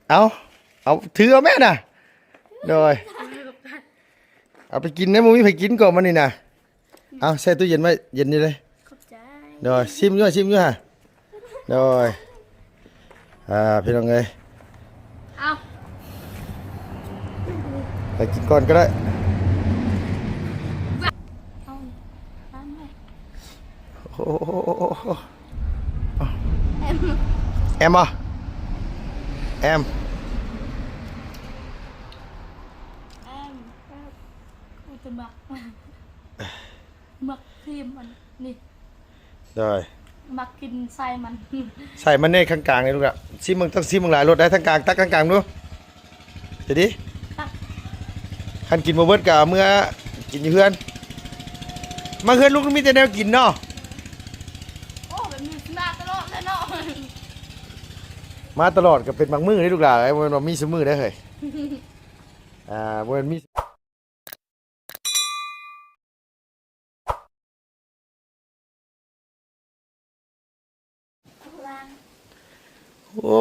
ເອົາ ເອົາ ຖືເອົາແມ່ນະ. ໂດຍ ເອົາໄປກິນນະ ບໍ່ມີໃຜກິນກໍມັນນີ້ນະ. ເອົາ ໃສ່ຕູ້ເຢັນໄວ້ ເຢັນຢູ່ເດ້. ຂອບໃຈ. ໂດຍ ຊິມຢູ່ ຊິມຢູ່ຫາ. ໂດຍ ອ່າ ພີ່ນ້ອງເອີຍ ເອົາ ໄປກິນກ່ອນກໍໄດ້. ເອົາ ໂອ້ໂຫ ແອມ ແອມບໍ່ ແອມ ແອມ ອຸຕະໝາກ ໝາກຄຣີມອັນນີ້ ໂດຍ ມັກກິນໄສ້ມັນ ໄສ້ມັນໃນຂ້າງກາງນີ້ລູກຫຼະ. ຊິມເບິ່ງ ຕ້ອງຊິມເບິ່ງຫຼາຍລົດໄດ໋ ທາງກາງ ຕັກທາງກາງດູ ຈະດີ. ຄັນກິນບໍ່ເບິດກໍເອົາເມືອກິນຢູ່ເຮືອນ. ມາເຮືອນລຸງມີແຕ່ແນວກິນເນາະ. ໂອ້ ແບບນີ້ຊິມາຕະຫຼອດເລີຍເນາະ. ມາຕະຫຼອດກໍເປັນບາງມື້ເດ້ລູກຫຼານເອີຍ ບໍ່ແມ່ນວ່າມີຊຸມື້ເດ້ເຮີ້ຍ. ອ່າ ບໍ່ແມ່ນມີ ໂອ້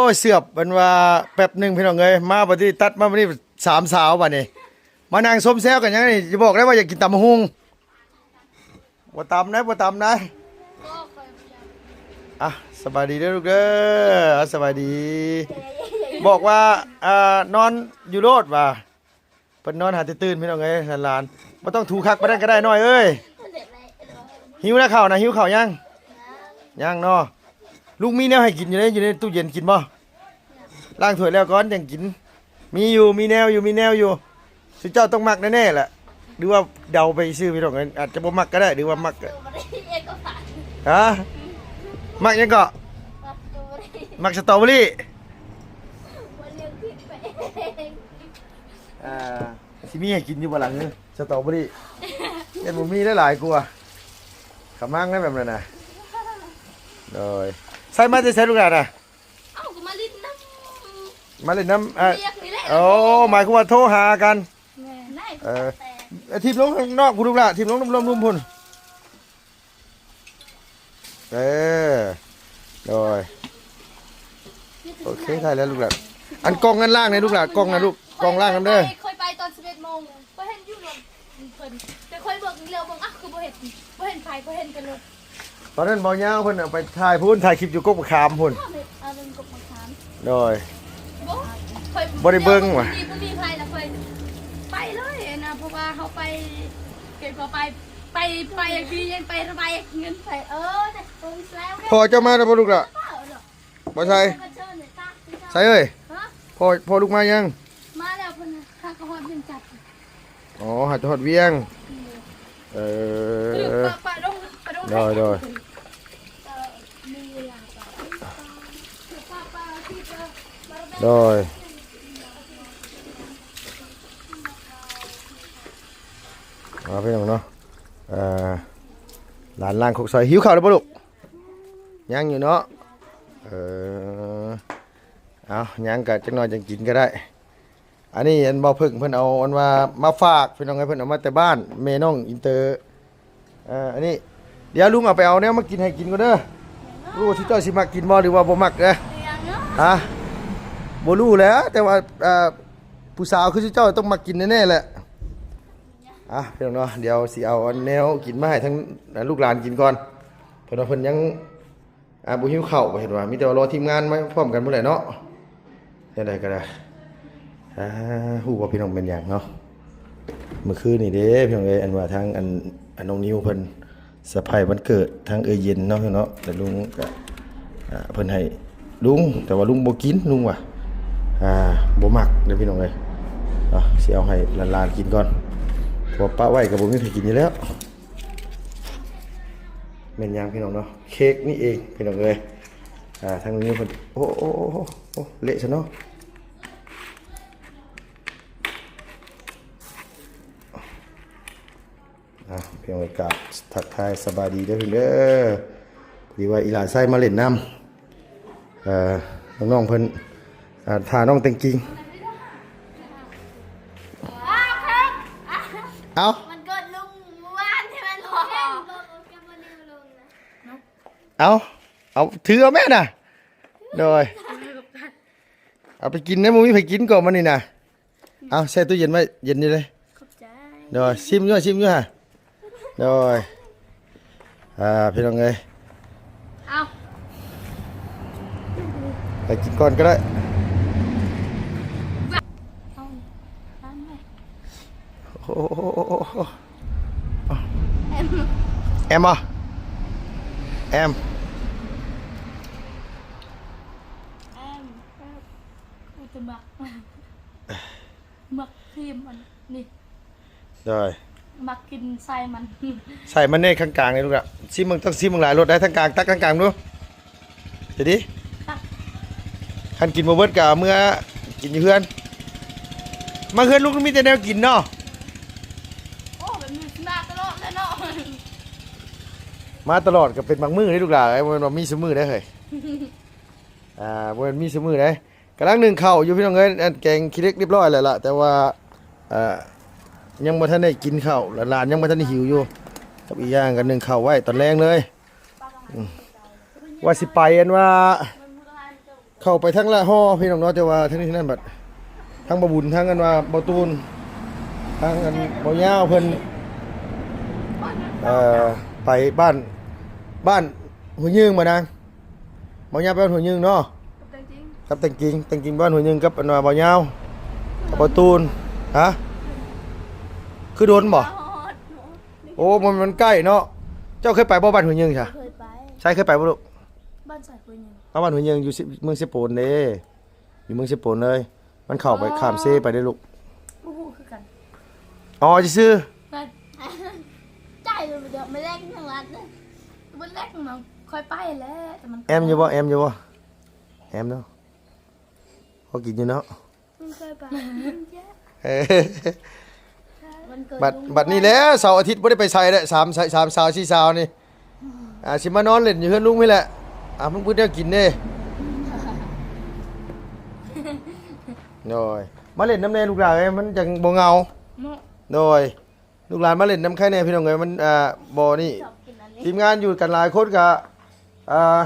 ຍ ເຊື່ອບ ເພິ່ນວ່າແປັບໜຶ່ງພີ່ນ້ອງເອີຍ ມາບັດນີ້ ຕັດມາບັດນີ້ ສາມສາວບັດນີ້ ມານັ່ງຊົມແຊວກັນຫຍັງນີ້. ຈະບອກໄດ້ວ່າຢາກກິນຕຳບັກຫຸ່ງ ບໍ່ຕຳນະ ບໍ່ຕຳນະ. ອ່ະ ສະບາຍດີເດີລູກເດີ ສະບາຍດີ. ບອກວ່າ ອ່າ ນອນຢູ່ໂລດວ່າ ເພິ່ນນອນຫາແຕ່ຕື່ນພີ່ນ້ອງເອີຍ ຫຼານໆ ບໍ່ຕ້ອງຖູຄັກປານນັ້ນກໍໄດ້ນ້ອຍເອີຍ. ຫິວແລ້ວເຂົ້ານະ ຫິວເຂົ້າຍັງ? ຍັງເນາະ. ລູກມີແນວໃຫ້ກິນຢູ່ໃນ ຢູ່ໃນຕູ້ເຢັນ ກິນບໍ່? ລ້າງຖ້ວຍແລ້ວກ່ອນຈັ່ງກິນ. ມີຢູ່ ມີແນວຢູ່ ມີແນວຢູ່. ຊຸມເຈົ້າຕ້ອງມັກແນ່ໆແຫຼະ ຫຼືວ່າເດົາໄປຊື່ພີ່ນ້ອງເອີຍ ອາດຈະບໍ່ມັກກໍໄດ້ ຫຼືວ່າມັກ. ຮະ? ມັກຫຍັງເກາະ? ມັກສະຕໍເບີຣີ. ອ່າ ຊິມີໃຫ້ກິນຢູ່ບໍ່ລະ ສະຕໍເບີຣີ? ຍັງບໍ່ມີ ຫຼາຍໆກວ່າຂະມັງໄດ້ແບບນັ້ນນະ. ໂດຍ ໃສ່ມາແຕ່ໃສລູກຫຼານນະ? ເອົ້າ ກໍມາຫຼິ້ນນຳ ມາຫຼິ້ນນຳ ອ່າ ວຽກນີ້ແຫຼະ. ໂອ້ ໝາຍຄວາມວ່າໂທຫາກັນ. ແມ່ນ. ເອີ ເອີ ຖີບລົງຂ້າງນອກພຸ້ນລູກຫຼານ ຖີບລົງລຸ່ມໆພຸ້ນ. ເອີ ໂດຍ ໂອເຄ ໄດ້ແລ້ວລູກຫຼານ. ອັນກ່ອງນັ້ນລ້າງແດ່ລູກຫຼານ ກ່ອງນະລູກ ກ່ອງລ້າງນຳເດີ. ຂ້ອຍໄປຕອນສິບເອັດໂມງ ຂ້ອຍເຫັນຢູ່ລົດເພິ່ນ ແຕ່ຂ້ອຍເບິ່ງແລ້ວເບິ່ງ ອາ ຄືບໍ່ເຫັນ ບໍ່ເຫັນໃຜ ຂ້ອຍເຫັນແຕ່ລົດ. ຕອນນັ້ນເບົາຍາວເພິ່ນເອົາໄປຖ່າຍພຸ້ນ ຖ່າຍຄລິບຢູ່ກົກບັກຂາມພຸ້ນ. ເອົາເປັນກົກບັກຂາມ. ໂດຍ ບໍ່ ຂ້ອຍ ບໍ່ໄດ້ເບິ່ງວ່າ ບໍ່ມີ ບໍ່ມີໃຜລະ ຂ້ອຍໄປເລີຍນະ ເພາະວ່າເຮົາໄປ ເຫັນວ່າໄປ ໄປ ໄປ ໄປ ໄປລະບາຍເງິນໄປ. ເອີ ແຕ່ຄົງແລ້ວ ພໍ່ເຈົ້າມາແລ້ວບໍ່ລູກຫຼະ? ບໍ່ໃສ່ ໃສ່ເອີຍ. ຮະ? ພໍ່ ພໍ່ລູກມາຍັງ? ມາແລ້ວ ເພິ່ນຫາກະຮອດວຽງຈັນ. ອໍ ຫາກະຮອດວຽງ. ເອີ ໂດຍ ໂດຍ. ໂດຍ ເອົາ ພີ່ນ້ອງເນາະ ເອີ ຫຼານລ້າງຄົກຊອຍ. ຫິວເຂົ້າແລ້ວບໍ່ລູກ? ຍັງຢູ່ເນາະ. ເອີ ເອົາ ຍັງກະຈັກໜ້ອຍຈັ່ງກິນກໍໄດ້. ອັນນີ້ອັນບໍ່ເພິ່ງເພິ່ນເອົາອັນວ່າມາຝາກພີ່ນ້ອງເອີຍ ເພິ່ນເອົາມາແຕ່ບ້ານ ແມ່ນ້ອງອິນເຕີ. ເອີ ອັນນີ້ ດຽວລຸງເອົາໄປເອົາແນວມາກິນໃຫ້ກິນກ່ອນເດີ. ບໍ່ຮູ້ວ່າຊຸມເຈົ້າຊິມັກກິນບໍ່ ຫຼືວ່າບໍ່ມັກເດີ. ຮະ? ບໍ່ຮູ້ແຫຼະ ແຕ່ວ່າ ເອີ ຜູ້ສາວຄືຊຸມເຈົ້າຕ້ອງມັກກິນແນ່ໆແຫຼະ. ອ່ະ ພີ່ນ້ອງເນາະ ດຽວຊິເອົາອັນແນວກິນມາໃຫ້ທັງ ອ່າ ລູກຫຼານກິນກ່ອນ. ເພິ່ນວ່າເພິ່ນຍັງ ອ່າ ບໍ່ຫິວເຂົ້າ ເຫັນວ່າ ມີແຕ່ວ່າລໍທີມງານມາພ້ອມກັນພຸ້ນແຫຼະເນາະ. ແນວໃດກໍໄດ້ ອ່າ ຮູ້ບໍ່ພີ່ນ້ອງແມ່ນຫຍັງເນາະ? ມື້ຄືນນີ້ເດ້ພີ່ນ້ອງເອີຍ ອັນວ່າທາງ ອັນ ອັນນ້ອງນິວເພິ່ນເຊີໄພຣສ໌ວັນເກີດທາງເອື້ອຍເຢັນເນາະ ເນາະ ແຕ່ລຸງກໍ ອ່າ ເພິ່ນໃຫ້ລຸງ ແຕ່ວ່າລຸງບໍ່ກິນ ລຸງວ່າ ອ່າ ບໍ່ມັກເດີ້ພີ່ນ້ອງເອີຍ. ເອົາ ຊິເອົາໃຫ້ຫຼານໆກິນກ່ອນ ເພາະວ່າປະໄວ້ກໍບໍ່ມີໃຜກິນຢູ່ແລ້ວ. ແມ່ນຫຍັງພີ່ນ້ອງເນາະ ເຄ້ກນີ້ເອງພີ່ນ້ອງເອີຍ. ອ່າ ທາງນີ້ເພິ່ນ ໂອ້ ໂອ້ ໂອ້ ເລະຊະເນາະ. ອ່າ ພີ່ນ້ອງເອີຍ ກາບທັກທາຍສະບາຍດີເດີພີ່ນ້ອງເດີ. ພໍດີວ່າອີຫຼານຊາຍມາຫຼິ້ນນຳ ເອີ ນ້ອງໆເພິ່ນ ອ່າ ຖ້ານ້ອງແຕ່ງກິ່ງ. ເອົ້າ ມັນກົດລົງມື້ວານໃຫ້ມັນ ເອົ້າ ເອົາ ຖືເອົາແມ່ນະ. ໂດຍ ເອົາໄປກິນນະ ບໍ່ມີໃຜກິນກ່ອນມື້ນີ້ນະ. ເອົາແຊ່ຕູ້ເຢັນໄວ້ ເຢັນຢູ່ເດ້. ຂອບໃຈ. ໂດຍ ຊິມຢູ່ ຊິມຢູ່ຫາ. ໂດຍ ອ່າ ພີ່ນ້ອງເອີຍ ເອົາ ໄປກິນກ່ອນກໍໄດ້. ເອົາ ໂອ້ ແອມ ແອມບໍ່? ແອມ ແອມ ອຸດຕະໝະ ມັກຄຣີມອັນນີ້. ໂດຍ ມັກກິນໄສ້ມັນ ໄສ້ມັນໃນຂ້າງກາງນີ້ລູກລະ. ຊິມເບິ່ງ ຕ້ອງຊິມເບິ່ງຫຼາຍໂລດໄດ໋. ທາງກາງ ຕັກທາງກາງດູ ຈະດີ. ຄັນກິນບໍ່ເບິດກໍເອົາເມືອກິນຢູ່ເຮືອນ. ມາເຮືອນລຸງມີແຕ່ແນວກິນເນາະ. ໂອ້ ແບບນີ້ມາຕະຫຼອດເລີຍເນາະ. ມາຕະຫຼອດກໍເປັນບາງມື້ເດ້ລູກຫຼານເອີຍ ບໍ່ແມ່ນວ່າມີຊຸມື້ໄດ໋ເຮີ້ຍ. ອ່າ ບໍ່ແມ່ນມີຊຸມື້ໄດ໋. ກຳລັງໜຶ້ງເຂົ້າຢູ່ພີ່ນ້ອງເອີຍ. ອັນແກງຂີ້ເຫຼັກຮຽບຮ້ອຍແລ້ວລະ ແຕ່ວ່າ ເອີ ຍັງບໍ່ທັນໄດ້ກິນເຂົ້າ ຫຼານໆຍັງບໍ່ທັນໄດ້ຫິວຢູ່. ກັບອີກຢ່າງກໍໜຶ້ງເຂົ້າໄວ້ຕອນແລງເລີຍ. ອືມ ວ່າຊິໄປ ອັນວ່າເຂົ້າໄປທາງລະຫໍ່ພີ່ນ້ອງເນາະ ແຕ່ວ່າທາງນີ້ທາງນັ້ນບັດ ທາງບ່າວບຸນ ທາງອັນວ່າບ່າວຕູນ ທາງອັນບ່າວຍາວເພິ່ນ ເອີ ໄປບ້ານ ບ້ານຫ້ວຍຍືງ ບໍ່ນາງ? ບ່າວຍາວໄປບ້ານຫ້ວຍຍືງເນາະ ກັບແຕງຈິງ ກັບແຕງຈິງ ແຕງຈິງບ້ານຫ້ວຍຍືງ ກັບອັນວ່າບ່າວຍາວ ກັບບ່າວຕູນ. ຮະ ຄືດົນບໍ່? ໂອ້ ມັນ ມັນໃກ້ເນາະ. ເຈົ້າເຄີຍໄປບໍ່ບ້ານຫ້ວຍຍືງຊະ? ເຄີຍໄປ. ໃສ ເຄີຍໄປບໍ່ລູກ? ບ້ານໃສຫ້ວຍຍືງ? ເອົາ ບ້ານຫ້ວຍຍືງຢູ່ເມືອງເຊໂປນເດ້ ຢູ່ເມືອງເຊໂປນເລີຍ. ມັນເຂົ້າໄປ ອໍ ຂ້າມເຊໄປເດ້ລູກ. ບໍ່ຮູ້ຄືກັນ. ອໍ ຊື່ໆ ໃຈມັນບໍ່ຢາກມາແລກທາງລັດເດ້ ບໍ່ແລກມັນຄ່ອຍໄປແຫຼະ. ແຕ່ມັນ ແອມຢູ່ບໍ່? ແອມຢູ່ບໍ່? ແອມເນາະ ພໍກິນຢູ່ເນາະ. ມັນເຄີຍໄປ ເອີ ບັດ ບັດນີ້ແຫຼະ ເສົາອາທິດບໍ່ໄດ້ໄປໃສແຫຼະ ສາມ ສາມສາວສີ່ສາວນີ້. ອ່າ ຊິມານອນຫຼິ້ນຢູ່ເຮືອນລຸງນີ້ແຫຼະ. ອ່າ ມັນບໍ່ໄດ້ກິນເດ້. ໂດຍ ມາຫຼິ້ນນຳແດ່ລູກຫຼານເອີຍ ມັນຈັ່ງບໍ່ເຫງົາເນາະ. ໂດຍ ລູກຫຼານມາຫຼິ້ນນຳໃຄແດ່ພີ່ນ້ອງເອີຍ. ມັນ ອ່າ ບໍ່ນີ້ ທີມງານຢູ່ກັນຫຼາຍຄົນກະ ອ່າ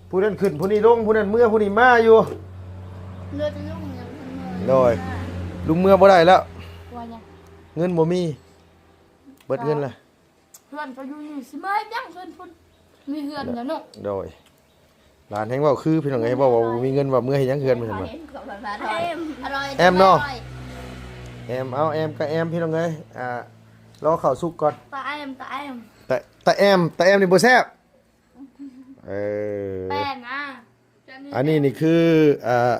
ຜູ້ນັ້ນຂຶ້ນ ຜູ້ນີ້ລົງ ຜູ້ນັ້ນເມືອ ຜູ້ນີ້ມາຢູ່. ໂດຍ ລຸງເມືອບໍ່ໄດ້ແລ້ວ ເງິນບໍ່ມີ ເບິດເງິນລະ. ເຮືອນກໍຢູ່ນີ້ ຊິມາເຮັດຫຍັງເຮືອນພຸ້ນ ມີເຮືອນແລ້ວເນາະ. ໂດຍ ຫຼານແຮງເວົ້າຄືພີ່ນ້ອງເອີຍ ເວົ້າວ່າບໍ່ມີເງິນ ວ່າເມືອເຮັດຫຍັງເຮືອນ ວ່າຊັ້ນວ່າ. ແອມເນາະ ແອມ ເອົາ ແອມກໍແອມພີ່ນ້ອງເອີຍ. ອ່າ ລໍເຂົ້າສຸກກ່ອນ. ຕາແອມ ຕາແອມ ຕາ ຕາແອມ ຕາແອມນີ້ບໍ່ແຊບ. ເອີ ແປງອະ ອັນນີ້ນີ້ຄື ອ່າ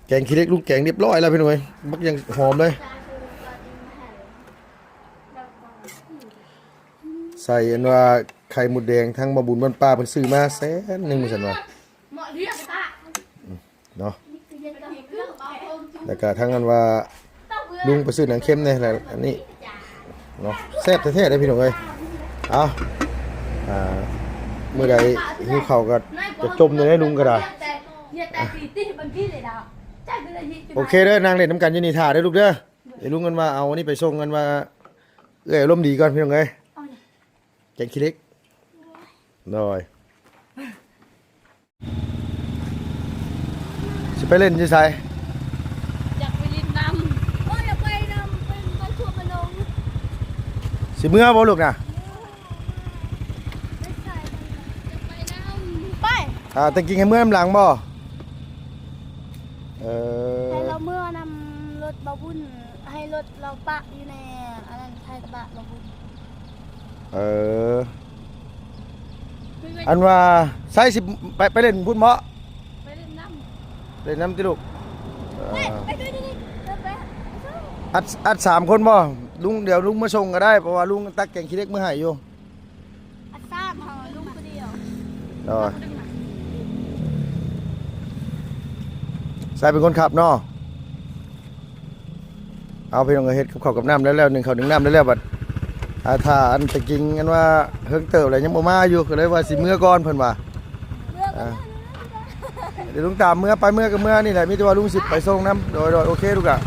ແກງຂີ້ເຫຼັກ ລຸງແກງຮຽບຮ້ອຍແລ້ວພີ່ນ້ອງເອີຍ. ບັກຢ່າງຫອມເລີຍ. ໃສ່ອັນວ່າໄຂ່ມົດແດງ ທາງບ່າວບຸນບ້ານປ່າເພິ່ນຊື້ມາແສນໜຶ່ງວ່າຊັ້ນວ່າ ເນາະ. ແລ້ວກະທາງອັນວ່າລຸງໄປຊື້ໜັງເຂັມແດ່ ແລ້ວອັນນີ້ເນາະ ແຊບແທ້ໆເດ້ພີ່ນ້ອງເອີຍ. ເອົາ ອ່າ ມື້ໃດຫິວເຂົ້າກໍຈະຈົ່ມຢູ່ໃນລຸງກໍໄດ້. ໂອເຄເດີ ນັ່ງຫຼິ້ນນຳກັນຢູ່ນີ້ຖ້າເດີລູກເດີ. ເອີ ລຸງ ອັນວ່າເອົາອັນນີ້ໄປສົ່ງ ອັນວ່າເອື້ອຍອາລົມດີກ່ອນພີ່ນ້ອງເອີຍ. ແກງຂີ້ເຫຼັກ ໂດຍ ຊິໄປຫຼິ້ນຢູ່ໃສ? ຢາກໄປຫຼິ້ນນຳ. ໂອ້ຍ ຢາກໄປນຳ ໄປບ້ານທົ່ວບ້ານດົງ. ຊິເມືອບໍ່ລູກນະ? ໄປໃສ? ຢາກໄປນຳ. ໄປ ອ່າ ແຕ່ກິນໃຫ້ເມືອນຳຫຼັງບໍ່? ເອີ ໃຫ້ລາວເມືອນຳລົດບ່າວບຸນ ໃຫ້ລົດລາວປະຢູ່ໃນອັນນັ້ນ ທ້າຍກະບະບ່າວບຸນ. ເອີ ອັນວ່າໃສຊິໄປ ໄປຫຼິ້ນພຸ້ນເບາະ? ໄປຫຼິ້ນນຳ ຫຼິ້ນນຳຕິລູກ. ເອີ ໄປ ໄປ ໄປ ໄປ ອັດ ອັດສາມຄົນບໍ່? ລຸງ ດຽວລຸງມາສົ່ງກໍໄດ້ ເພາະວ່າລຸງຕັກແກງຂີ້ເຫຼັກມາໃຫ້ຢູ່. ອັດສາມເຮົາລຸງຜູ້ດຽວ. ໂດຍ ໃສເປັນຄົນຂັບເນາະ. ເອົາ ພີ່ນ້ອງ ເຮັດກັບເຂົ້າກັບນ້ຳແລ້ວໆ ໜຶ້ງເຂົ້າໜຶ້ງນ້ຳແລ້ວໆ ບັດ ອ່າ ຖ້າອັນ ແຕ່ກິງ ອັນວ່າເຫິງເຕີບແລ້ວຍັງບໍ່ມາຢູ່ ກໍເລີຍວ່າຊິເມືອກ່ອນເພິ່ນວ່າ. ເມືອ ອ່າ ດຽວລຸງຕາມເມືອ ໄປເມືອກໍເມືອນີ້ແຫຼະ ມີແຕ່ວ່າລຸງຊິໄປສົ່ງນຳ. ໂດຍໆ ໂອເຄລູກຫຼານ.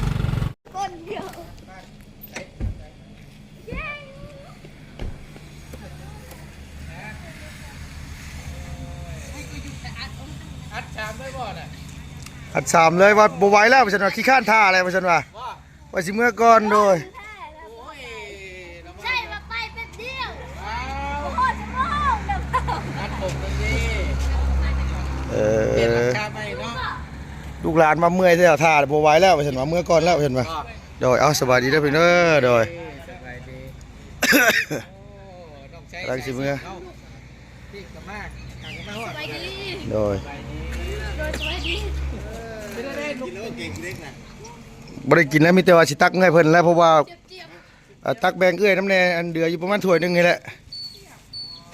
ຄົນດຽວ ອັດສາມໄດ້ບໍ່ນະ? ອັນສາມເລີຍ ວ່າບໍ່ໄຫວແລ້ວ ວ່າຊັ້ນວ່າ ຂີ້ຄ້ານຖ້າແລ້ວ ວ່າຊັ້ນວ່າ ວ່າຊິເມືອກ່ອນ. ໂດຍ ໃຊ່ວ່າໄປແປັບດຽວ ບໍ່ຮອດຊົ່ວໂມງດອກ. ເອີ ລູກຫຼານມາເມື່ອຍແລ້ວ ຖ້າບໍ່ໄຫວແລ້ວ ວ່າຊັ້ນວ່າ ເມືອກ່ອນແລ້ວ ວ່າຊັ້ນວ່າ. ໂດຍ ເອົາ ສະບາຍດີເດີພີ່ນ້ອງເດີ ໂດຍ ກຳລັງຊິເມືອ. ໂດຍ ບໍ່ໄດ້ກິນແລ້ວ ມີແຕ່ວ່າຊິຕັກເມືອໃຫ້ເພິ່ນແລ້ວ ເພາະວ່າ ເອີ ຕັກແບ່ງເອື້ອຍນຳແດ່ ອັນເຫຼືອຢູ່ປະມານຖ້ວຍໜຶ່ງນີ້ແຫຼະ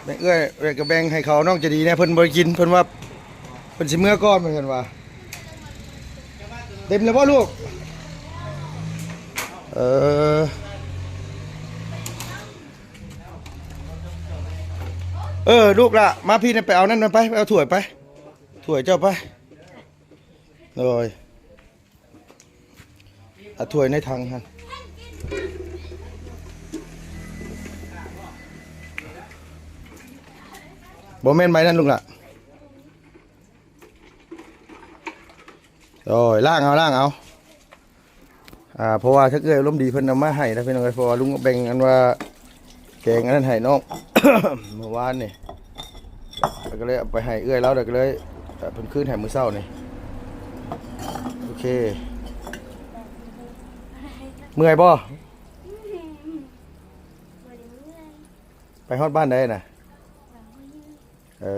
ແບ່ງເອື້ອຍ ແລ້ວກໍແບ່ງໃຫ້ເຂົາ ນ້ອງໃຈດີແດ່ ເພິ່ນບໍ່ໄດ້ກິນ ເພິ່ນວ່າເພິ່ນຊິເມືອກ່ອນ ເພິ່ນວ່າ. ເຕັມແລ້ວບໍ່ລູກ? ເອີ ເອີ ລູກຫຼ້າ ມາພີ້ນະ ໄປເອົານັ້ນມາ ໄປ ໄປເອົາຖ້ວຍໄປ ຖ້ວຍເຈົ້າໄປ. ໂດຍ ເອົາຖ້ວຍໃນຖັງຫັ້ນ ບໍ່ແມ່ນໃບນັ້ນລູກຫຼ້າ. ໂດຍ ລ້າງເອົາ ລ້າງເອົາ. ອ່າ ເພາະວ່າທາງເອື້ອຍອາລົມດີ ເພິ່ນເອົາມາໃຫ້ນະພີ່ນ້ອງເອີຍ ເພາະວ່າລຸງແບ່ງອັນວ່າ ແກງອັນນັ້ນໃຫ້ນ້ອງ ເມື່ອວານນີ້ ແລ້ວກໍເລີຍເອົາໄປໃຫ້ເອື້ອຍລາວ ແລ້ວກໍເລີຍ ເອີ ເພິ່ນຄືນໃຫ້ມື້ເຊົ້ານີ້. ໂອເຄ ເມື່ອຍບໍ່? ໄປຮອດບ້ານໃດນະ? ເອີ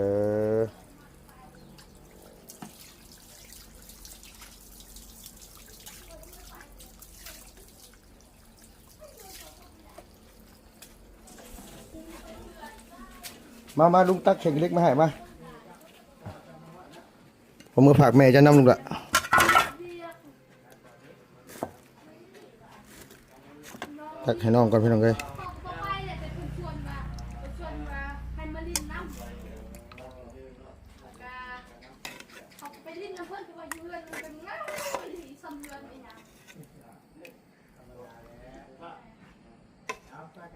ມາ ມາ ລຸງຕັກແຂງເຫຼັກມາໃຫ້ ມາ ເອົາມືຝາກແມ່ເຈົ້ານຳ ລຸງລະ. ຕັກໃຫ້ນ້ອງກ່ອນ ພີ່ນ້ອງເອີຍ.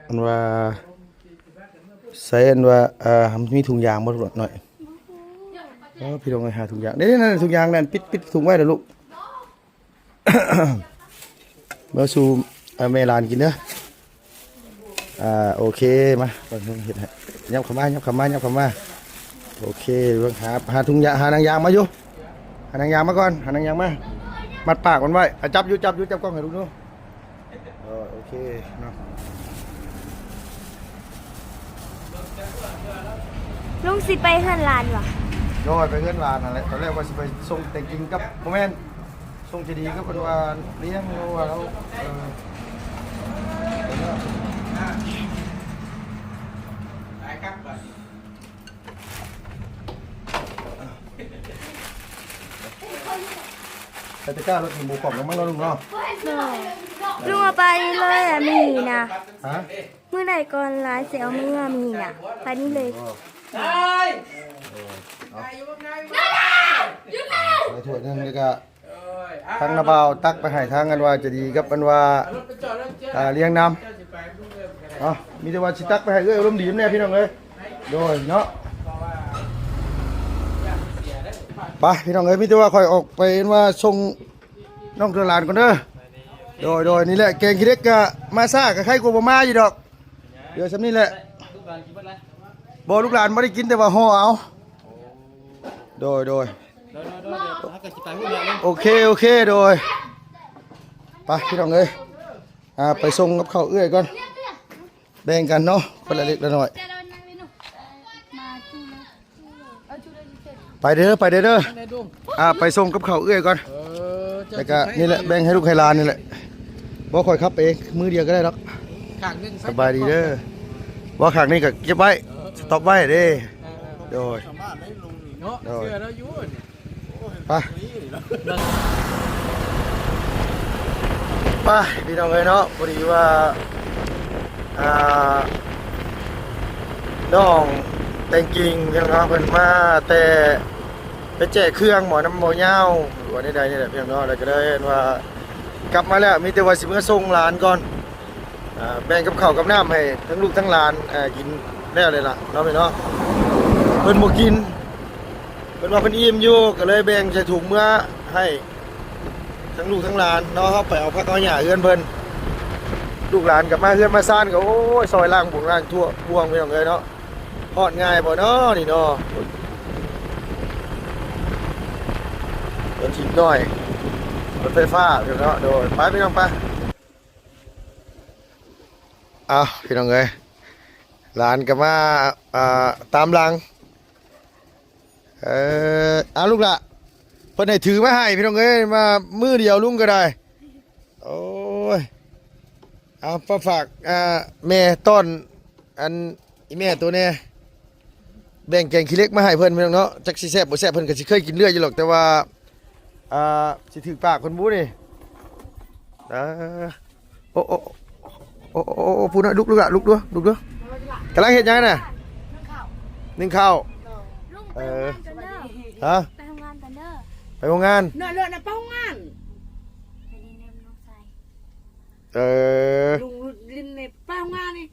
ອັນວ່າ ໃສ່ອັນວ່າ ເອີ ມີຖົງຢາງບໍ່ ເດັກນ້ອຍ? ເອີ ພີ່ນ້ອງເອີຍ ຫາຖົງຢາງ ເດ້ໆ ນັ້ນ ຖົງຢາງນັ້ນ ປິດ ປິດຖົງໄວ້ເດີ້ລູກ. ເມືອສູ່ ເອີ ແມ່ຫຼານກິນເດີ້. ອ່າ ໂອເຄ ມາ ເບິ່ງເຮັດໃຫ້ ຫຍັບເຂົ້າມາ ຫຍັບເຂົ້າມາ ຫຍັບເຂົ້າມາ. ໂອເຄ ເບິ່ງ ຫາ ຫາຖົງຢາງ ຫາໜັງຢາງມາຢູ່ ຫາໜັງຢາງມາກ່ອນ ຫາໜັງຢາງມາ ມັດປາກມັນໄວ້. ອ່ະ ຈັບຢູ່ ຈັບຢູ່ ຈັບກ້ອງໃຫ້ລຸງດູ. ເອີ ໂອເຄເນາະ ລຸງຊິໄປເຮືອນຫຼານຫວາ? ໂດຍ ໄປເຮືອນຫຼານຫັ້ນແຫຼະ ຕອນແລກວ່າຊິໄປສົ່ງແຕ່ງກິງກັບ ບໍ່ແມ່ນ ສົ່ງເຈດີກັບເພິ່ນວ່າລ້ຽງ ເພາະວ່າລາວ ເອີ ໃສ່ຕະກ້າລົດນີ້ບໍ່ຂອບແລ້ວມັ້ງເນາະລຸງເນາະ. ລຸງເອົາໄປເລີຍ ອັນນີ້ນະ ຮະ? ມື້ໃດກ່ອນຫຼາຍຊິເອົາເມືອມີນະ ໄປນີ້ເລີຍ. ໄດ້ ເອີ ເອົາ ໄດ້ຖ້ວຍໜຶ່ງ ແລ້ວກະ ທາງນ້າບ່າວຕັກໄປໃຫ້ທາງອັນວ່າໃຈດີກັບອັນວ່າ ອ່າ ລ້ຽງນຳ. ເອົາ ມີແຕ່ວ່າຊິຕັກໄປໃຫ້ເອື້ອຍອາລົມດີນຳແດ່ພີ່ນ້ອງເອີຍ. ໂດຍເນາະ ໄປພີ່ນ້ອງເອີຍ ມີແຕ່ວ່າຂ້ອຍອອກໄປອັນວ່າສົ່ງນ້ອງເທື່ອຫຼານກ່ອນເດີ. ໂດຍ ໂດຍ ນີ້ແຫຼະ ແກງຂີ້ເຫຼັກກະມາຊ້າ ກະໄຄກວ່າບໍ່ມາຢູ່ດອກ. ເຫຼືອຊ່ຳນີ້ແຫຼະ ບໍ່ ລູກຫຼານບໍ່ໄດ້ກິນ ແຕ່ວ່າຫໍ່ເອົາ. ໂດຍ ໂດຍ ໂອເຄ ໂອເຄ ໂດຍ ໄປພີ່ນ້ອງເອີຍ ອ່າ ໄປສົ່ງກັບເຂົ້າເອື້ອຍກ່ອນ ແບ່ງກັນເນາະ ຄົນລະເລັກລະນ້ອຍ. ໄປເດີ ໄປເດີ ເດີ ອ່າ ໄປສົ່ງກັບເຂົ້າເອື້ອຍກ່ອນ. ເອີ ແລ້ວກະນີ້ແຫຼະ ແບ່ງໃຫ້ລູກໃຫ້ຫຼານນີ້ແຫຼະ ບໍ່ ຂ້ອຍຂັບເອງ ມືດຽວກະໄດ້ດອກ. ສະບາຍດີເດີ ບໍ່ ຂ້າງນີ້ກະເກັບໄວ້ ສະຕັອບໄວ້ເດ້. ໂດຍ ໂດຍ ໄປ ໄປພີ່ນ້ອງເອີຍເນາະ ພໍດີວ່າ ອ່າ ນ້ອງແຕງກິງເນາະ ເພິ່ນມາແຕ່ໄປແຈກເຄື່ອງໝໍນຳໝໍຍາວ ຫຼືວ່າໃດໆນີ້ແຫຼະພີ່ນ້ອງເນາະ. ແລ້ວກະເລີຍວ່າກັບມາແລ້ວ ມີແຕ່ວ່າຊິເມືອສົ່ງຫຼານກ່ອນ ອ່າ ແບ່ງກັບເຂົ້າກັບນ້ຳໃຫ້ທັງລູກທັງຫຼານ ອ່າ ກິນແລ້ວເລີຍລະເນາະພີ່ນ້ອງ. ເພິ່ນບໍ່ກິນ ເພິ່ນວ່າເພິ່ນອີ່ມຢູ່ ກໍເລີຍແບ່ງໃສ່ຖົງເມືອໃຫ້ທັງລູກທັງຫຼານເນາະ. ເຮົາໄປເອົາຜັກເອົາຫຍ້າເຮືອນເພິ່ນ ລູກຫຼານກໍມາເຮືອນມາຊານກໍ ໂອ້ຍ ຊ່ອຍລ້າງບົງລ້າງຖ້ວຍ ບ່ວງ ພີ່ນ້ອງເອີຍເນາະ. ຮອດງ່າຍບໍ່ເນາະນີ້ເນາະ ລົດຖີບນ້ອຍ ລົດໄຟຟ້າເນາະ. ໂດຍ ໄປພີ່ນ້ອງໄປ. ອ້າວ ພີ່ນ້ອງເອີຍ ຫຼານກໍມາ ອ່າ ຕາມຫຼັງ. ເອີ ອ້າວ ລູກຫຼ້າ ເພິ່ນໃຫ້ຖືມາໃຫ້ ພີ່ນ້ອງເອີຍ ມາມື້ດຽວລຸງກໍໄດ້. ໂອ້ຍ ເອົາ ຝາກ ອ່າ ແມ່ຕ້ອນ ອັນ ອີ່ແມ່ໂຕແດ່ ແບ່ງແກງຂີ້ເຫຼັກມາໃຫ້ເພິ່ນ ພີ່ນ້ອງເນາະ. ຈັກຊິແຊບບໍ່ແຊບ ເພິ່ນກໍຊິເຄີຍກິນເລື້ອຍຢູ່ດອກ ແຕ່ວ່າ ອ່າ ຊິຖືກປາກເພິ່ນບໍ່ນີ້. ເອີ ໂອ້ ໂອ້ ໂອ້ ໂອ້ ໂອ້ ຜູ້ນ້ອຍ ລຸກ ລຸກລະ ລຸກດູ ລຸກດູ. ກຳລັງເຮັດຫຍັງນະ? ໜຶ້ງເຂົ້າ ໜຶ້ງເຂົ້າ. ເອີ ຮະ ໄປໂຮງງານກັນເດີ ໄປໂຮງງານ. ເນາະ ເນາະ ໄປໂຮງງານ. ເອີ ລຸງລິນນີ້ໄປໂຮງງານນີ້.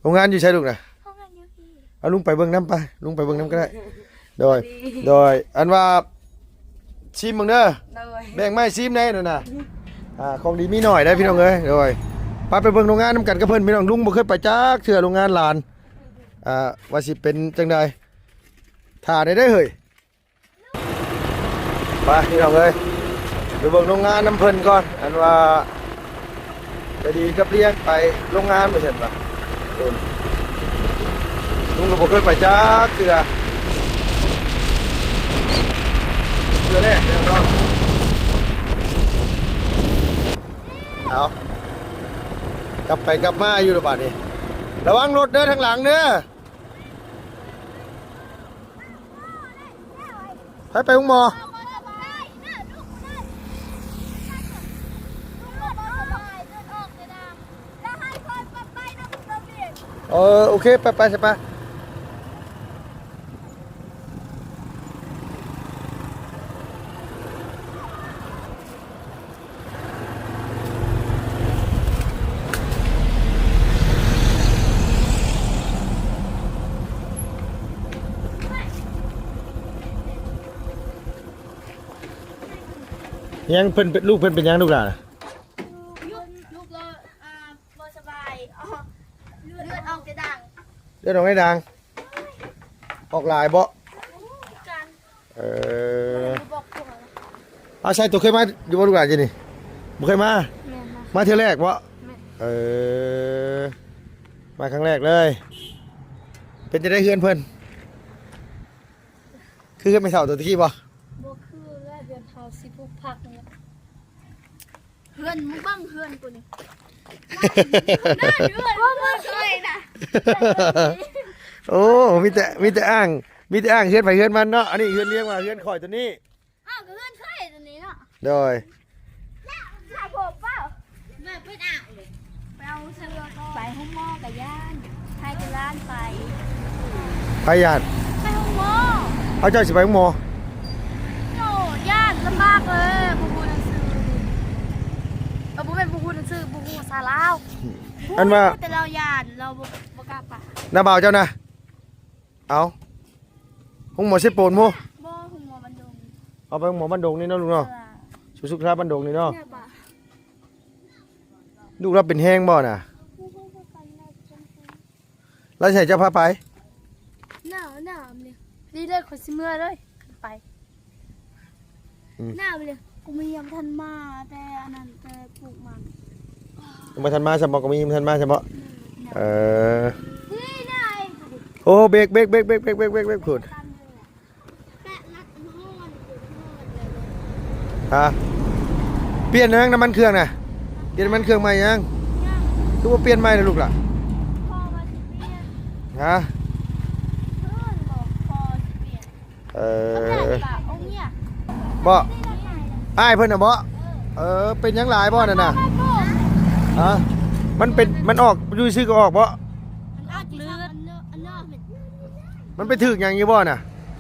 ໂຮງງານຢູ່ໃສລູກນະ? ໂຮງງານຢູ່ພີ້. ເອົາ ລຸງໄປເບິ່ງນຳໄປ ລຸງໄປເບິ່ງນຳກໍໄດ້. ໂດຍ ໂດຍ ອັນວ່າ ຊີມເບິ່ງເດີ. ໂດຍ ແບ່ງມາໃຫ້ຊີມແດ່ນັ້ນນະ. ອ່າ ຂອງດີມີໜ້ອຍໄດ໋ ພີ່ນ້ອງເອີຍ. ໂດຍ ໄປ ໄປເບິ່ງໂຮງງານນຳກັນກັບເພິ່ນ ພີ່ນ້ອງ. ລຸງບໍ່ເຄີຍໄປຈັກເທື່ອໂຮງງານຫຼານ ອ່າ ວ່າຊິເປັນຈັ່ງໃດ ຖ້າໄດ້ເດີເຮີ້ຍ. ໄປ ພີ່ນ້ອງເອີຍ ໄປເບິ່ງໂຮງງານນຳເພິ່ນກ່ອນ ອັນວ່າ ຈະດີກັບລ້ຽງໄປໂຮງງານວ່າຊັ້ນວ່າ. ລຸງກໍບໍ່ເຄີຍໄປຈັກເທື່ອ ເທື່ອແລກເນາະ. ເອົາ ກັບໄປກັບມາຢູ່ລະບາດນີ້. ລະວັງລົດເດີ ທາງຫຼັງເດີ. ໃຜໄປໂຮງໝໍ? ເອີ ໂອເຄ ໄປ ໄປ ໄປ. ຍັງເພິ່ນ ລູກເພິ່ນເປັນຫຍັງລູກຫຼ້ານະ? ລູກ ລູກລາວ ອ່າ ບໍ່ສະບາຍ ອອກ ເລືອດອອກໃນດັງ. ເລືອດອອກໃນດັງ ອອກຫຼາຍບໍ່? ບໍ່ຮູ້ຄືກັນ. ເອີ ບໍ່ບອກຜົວ. ເອົາ ໃຊ່ ໂຕເຄີຍມາຢູ່ບໍ່ລູກຫຼານ ຢູ່ນີ້? ບໍ່ເຄີຍມາ? ແມ່ນ. ມາເທື່ອແລກບໍ່? ແມ່ນ. ເອີ ມາຄັ້ງແລກເລີຍ. ເປັນຈັ່ງໃດເຮືອນເພິ່ນ? ຄືເຮືອນແມ່ເຖົ້າໂຕຕະກີ້ບໍ່? ບໍ່ຄືແລ້ວ ເຮືອນເຮົາຊິປູກຜັກນີ້. ເຮືອນ ມຶງເບິ່ງເຮືອນກູນີ້ ເຮືອນ ເຮືອນເຮົານະ. ໂອ້ ມີແຕ່ ມີແຕ່ອ່າງ ມີແຕ່ອ່າງເຮືອນໃຜເຮືອນມັນເນາະ. ອັນນີ້ເຮືອນລຽງວ່າເຮືອນຂ້ອຍໂຕນີ້. ອ້າວ ກໍເຮືອນຂ້ອຍໂຕນີ້ເນາະ. ໂດຍ ຖ້າຜົມເປົ່າ ແບບເປັນອ່າງເລີຍ. ໄປເອົາເສື້ອກ່ອນ ໄປໂຮງໝໍກໍຢ້ານ ໃຜກໍຢ້ານໄປ. ໃຜຢ້ານ? ໄປໂຮງໝໍ. ເອົາ ເຈົ້າຊິໄປໂຮງໝໍ? ໂອ້ ຢ້ານລຳບາກເລີຍ ບໍ່ຮູ້ໜັງສື. ເອີ ບໍ່ແມ່ນບໍ່ຮູ້ໜັງສື ບໍ່ຮູ້ພາສາລາວ. ອັນວ່າ ແຕ່ລາວຢ້ານ ລາວບໍ່ ບໍ່ກ້າໄປ. ນ້າບ່າວເຈົ້ານະ? ເອົາ ໂຮງໝໍເຊໂປນພຸ້ນ. ບໍ່ ໂຮງໝໍບ້ານດົງ. ເອົາ ໄປໂຮງໝໍບ້ານດົງນີ້ເນາະລູກເນາະ. ສຸກສາບ້ານດົງນີ້ເນາະ. ລູກລາວເປັນແຮງບໍ່ນະ? ລາວຊິໃຫ້ເຈົ້າພາໄປ? ໜາວ ໜາວນີ້ ດີເລີຍ ຂ້ອຍຊິເມືອເລີຍ ໄປ. ອືມ ໜາວເລີຍ ກູມີຍັງບໍ່ທັນມາ ແຕ່ອັນນັ້ນ ແຕ່ປູກມັນ ຍັງບໍ່ທັນມາຊ້ຳບໍ່? ກູມີຍັງບໍ່ທັນມາຊ້ຳບໍ່? ແມ່ນ. ເອີ ໂອ້ ເບກ ເບກ ພຸ້ນ. ຮະ ປ່ຽນຫຍັງນ້ຳມັນເຄື່ອງນະ? ປ່ຽນນ້ຳມັນເຄື່ອງໃໝ່ຍັງ? ຍັງ. ຄືບໍ່ປ່ຽນໃໝ່ລະລູກລະ? ພໍ່ວ່າຊິປ່ຽນ. ຮະ? ເພິ່ນບອກພໍ່ຊິປ່ຽນ. ເອີ ບໍ່ ອ້າຍເພິ່ນນະບໍ່? ເອີ ເປັນຫຍັງຫຼາຍບໍ່ນັ້ນນະ? ຮະ? ມັນເປັນ ມັນອອກຢູ່ຊື່ກໍອອກບໍ່? ມັນອອກເລືອດ. ມັນໄປຖືກຫຍັງຢູ່ບໍ່ນະ?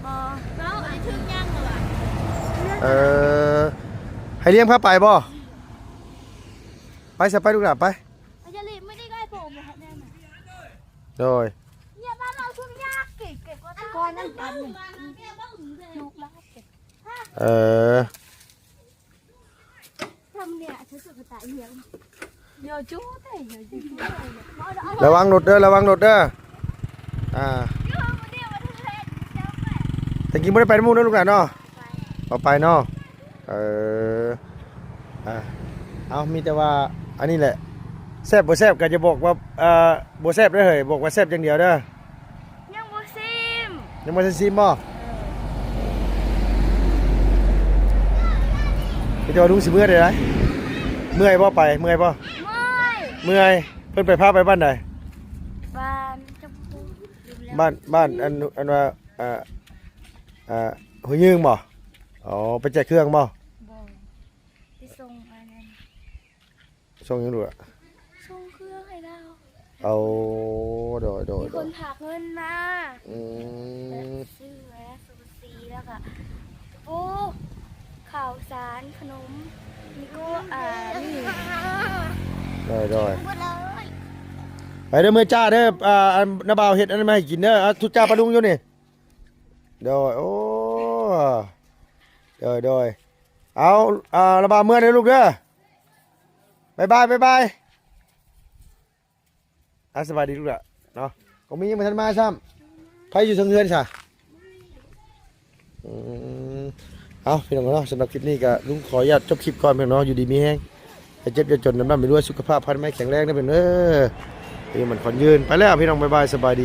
ບໍ່ ບໍ່ໄດ້ຖືກຫຍັງເລີຍ. ເອີ ໃຫ້ລ້ຽງພາໄປບໍ່? ໄປຊະ ໄປລູກຫຼານໄປ. ໂດຍ. ເອີ ລະວັງລົດເດີ ລະວັງລົດເດີ. ອ່າ ແຕ່ກີ້ບໍ່ໄດ້ໄປນຳໝູ່ເນາະລູກຫຼານເນາະ. ບໍ່ໄປເນາະ. ເອີ ອ່າ ເອົາ ມີແຕ່ວ່າອັນນີ້ແຫຼະ ແຊບບໍ່ແຊບກໍຢ່າບອກວ່າ ເອີ ບໍ່ແຊບເດີເຮີ້ຍ ບອກວ່າແຊບຢ່າງດຽວເດີ. ຍັງບໍ່ຊີມ. ຍັງບໍ່ທັນຊີມບໍ່? ເອີ ມີແຕ່ວ່າລຸງຊິເມືອໄດ້ໃດ. ເມື່ອຍບໍ່ໄປ? ເມື່ອຍບໍ່? ເມື່ອຍ. ເມື່ອຍ. ເພິ່ນໄປ ພາໄປບ້ານໃດ? ບ້ານຈັກພູ ລືມແລ້ວ. ບ້ານ ບ້ານອັນ ອັນວ່າ ອ່າ ອ່າ ຫ້ວຍຍືງບໍ່? ອໍ ໄປແຈກເຄື່ອງບໍ່? ບໍ່ ໄປສົ່ງອັນນັ້ນ. ສົ່ງຫຍັງລູກຫຼະ? ສົ່ງເຄື່ອງໃຫ້ລາວ. ເອົາ ໂດຍ ໂດຍ ມີຄົນ ໂດຍ ຝາກເງິນມາ. ອືມ ຊື້ແລ້ວ ຊື້ສີ ແລ້ວກະ ໂອ້ ເຂົ້າສານ ຂະໜົມ ມີໂກ ອ່າ ນີ້ ໂດຍ ໂດຍ ໄປເດີ ເມືອຈ້າເດີ. ອ່າ ອັນ ນ້າບ່າວເຮັດອັນນັ້ນມາໃຫ້ກິນເດີ. ອ່າ ທຸດຈ້າປາລຸງຢູ່ນີ້. ໂດຍ ໂອ້ ໂດຍ ໂດຍ. ເອົາ ອ່າ ລະບ່າວເມືອເດີລູກເດີ. ບາຍບາຍ ບາຍບາຍ. ອ່າ ສະບາຍດີລູກຫຼະເນາະ. ກໍມີຍັງບໍ່ທັນມາຊ້ຳ. ໃຜຢູ່ເທິງເຮືອນຊະ? ອືມ ເອົາ ພີ່ນ້ອງເນາະ ສຳລັບຄລິບນີ້ກໍລຸງຂໍອະນຸຍາດຈົບຄລິບກ່ອນ ພີ່ນ້ອງເນາະ. ຢູ່ດີມີແຮງ ຢ່າເຈັບຢ່າຈົນ ລ່ຳໆລວຍໆ ສຸຂະພາບພັນແມ່ແຂງແຮງເດີພີ່ນ້ອງເດີ. ອາຍຸໝັ້ນຂວັນຍືນ. ໄປແລ້ວພີ່ນ້ອງ ບາຍບາຍ ສະບາຍດີ.